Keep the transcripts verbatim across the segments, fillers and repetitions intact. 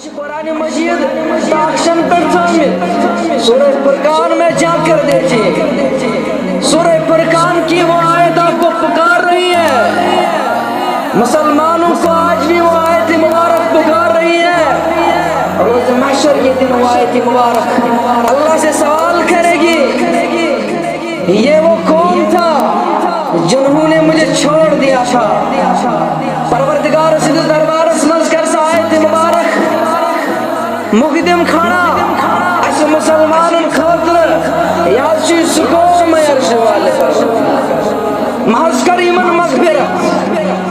قرآن مجید تاخچن پہ تھٲومٕتۍ۔ سورہ فرقان میں جا کر دیکھیے، سورہ فرقان کی وہ آیت آپ کو پکار رہی ہے۔ مسلمانوں کو آج بھی وہ آیت مبارک پکار رہی ہے۔ روز محشر کے دن وہ آیت مبارک اللہ سے سوال کرے گی، یہ وہ کون تھا جنہوں نے مجھے چھوڑ دیا تھا؟ پروردگار سٕنٛدِس دربارس منٛز کر سا آیت مبارک مقدم کھڑا اسہِ مسلمانن خٲطرٕ۔ یہِ حظ چھُ سُہ قوم عرش والے۔ محض کر یِمن مغفرت۔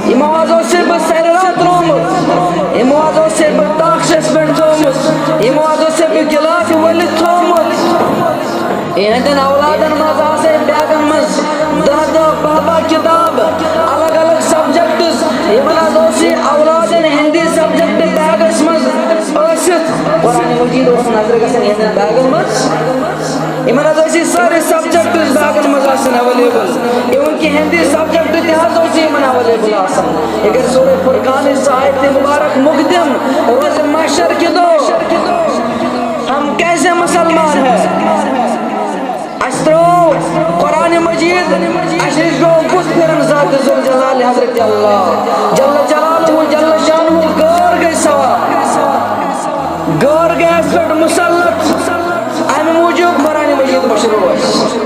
یِمو حظ اوس ہے بہٕ سرِ راتھ رومُت۔ یِمو حظ اوس ہے بہٕ تاخچس پٮ۪ٹھ تھومُت۔ یِمو حظ اوس ہے بہٕ گِلاس ؤلِتھ تھومُت۔ یِہنٛدٮ۪ن اولادن منٛز آسہٕ بیگن منٛز دَہ دَہ باہ باہ کِتاب، الگ الگ سبجیکٹس۔ یِمن حظ اوس یہِ اولادن ہندی سبجیکٹ بیگس منٛز ٲسِتھ۔ قرآن مجید اوس نظرِ گژھان یِہنٛدٮ۪ن بیگن منٛز۔ یِمن حظ ٲسۍ یہِ سٲری سبجیکٹس بیگن منٛز آسان اویلیبل۔ اِون کہِ ہندی سبجیکٹ تہِ حظ اوس یِمن اویلیبل آسان۔ اگر سورہ فرقانٕچ سۄ آیت مبارک مقدم روز محشر کہِ دۄہ، ہم کیسے مسلمان ہیں؟ اسہِ ترٛوو قرآن مجید، اسہِ نِش گوٚو بُتھ پھِرُن ذات ذوالجلال حضرت اللہ جل جلالہ جل شانہ، غٲر گٔے سوا، غٲر گٔے اسہِ پٮ۪ٹھ مسلط۔ امہِ موٗجوٗب قرآن مجید مٔشرو اسہِ۔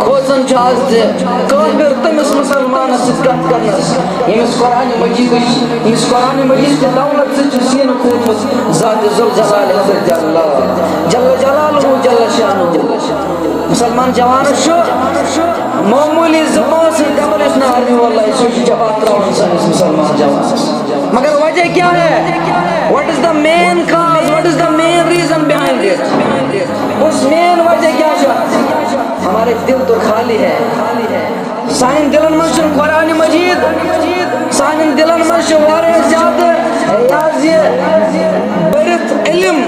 کھوژان چھُ آز تہِ کٲفِر تٔمِس مسلمانس سۭتۍ کتھ کرنس، ییٚمِس قرآن مجیدٕچ، ییٚمِس قرآن مجید کہِ دولت سۭتۍ چھُ سیٖنہٕ کھوٗلمُت ذات ذوالجلال حضرت اللہ جل جلالہ جل شانہ۔ مسلمان جوانس چھُ معموٗلی زٕ پانٛژھ رٮ۪تھ دپان أسۍ نارنہِ واللہ، سُہ چھُ جماعت ترٛاوان سٲنِس مسلمان جوانس۔ مگر وجہ کیا ہے؟ What is the main cause? What is the main reason behind it? اس مین وجہ کیا چھُ؟ ہمارے دل تو خالی ہے۔ سانٮ۪ن دِلن منٛز چھُنہٕ قرآن مجید، سانٮ۪ن دِلن منٛز چھُ واریاہ زیادٕ یہِ حظ یہِ بٔرِتھ علم،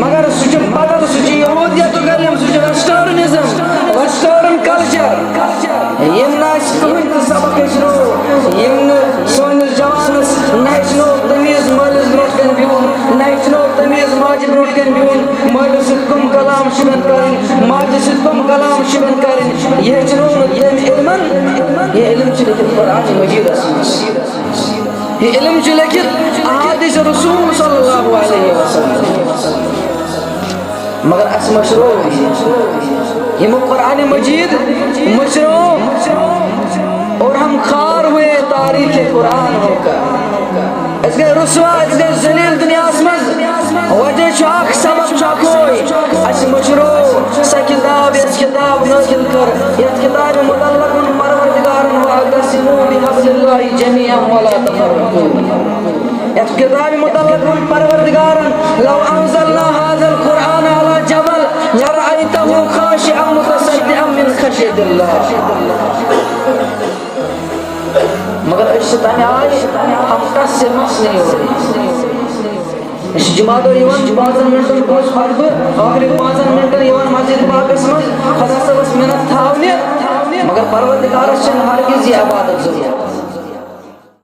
مگر سُہ چھُ بدل، سُہ چھُ یہوٗدیتُک علم، سُہ چھُ ویسٹرنزم، ویسٹرن کلچر۔ یِم نہٕ اَسہِ کٕہٕنۍ تہِ سبق ہیٚچھنو، یِم نہٕ سٲنِس جوانس نہ ہیٚچھنو تمیٖز مٲلِس برونٛٹھ کَنہِ بِہُن، نہ ہیٚچھنو تمیٖز ماجہِ برونٛٹھ کَنہِ بِہُن، مٲلِس سۭتۍ کٕم کلام شُرٮ۪ن کَرٕنۍ، ماجہِ سۭتۍ کٕم کلام شُرٮ۪ن کَرٕنۍ، یہِ ہیٚچھنو نہٕ ییٚمۍ علمن۔ یہِ علم چھُ لیٚکھِتھ قرآن مجیدس منٛز، یہِ علم چھُ لیٚکھِتھ احادیث رسول صلی اللہ علیہ وسلم۔ مگر اَسہِ مٔشرو یہِ۔ یِمو قرآن مجید مٔشرو اور ہم خوار ہوئے تاریخ قرآن ہو کر۔ أسۍ گٔے رسوا، أسۍ گٔے ذلیل دُنیاہَس منٛز۔ وجہ چھُ اکھ، سبب چھُ اکوے۔ اَسہِ مٔشرو سۄ کِتاب، یۄس کِتاب نٲزِل کٔر، یَتھ کِتابہِ مُتعلق ووٚن پروردگارن، "واعتصموا بحبل اللہ جمیعا ولا تفرقوا۔" یَتھ کِتابہِ مُتعلق ووٚن پروردگارن، "لو انزلنا هذا القرآن على جبل لرأيته خاشعا متصدعا من خشية الله۔" مگر أسۍ چھِ تَمہِ آیہِ، ہم کس سے مس نہیں ہو رہے۔ أسۍ چھِ جمعہ دۄہ یِوان، پانٛژن منٹن پانٛژھ خطبہٕ، ٲخری پانٛژن منٹن یِوان مسجد پاکس منٛز، خدا صٲبس مِنت تھاونہِ، مگر پروردگارس چھَنہٕ ہرگز یہِ عبادت ضروٗرت۔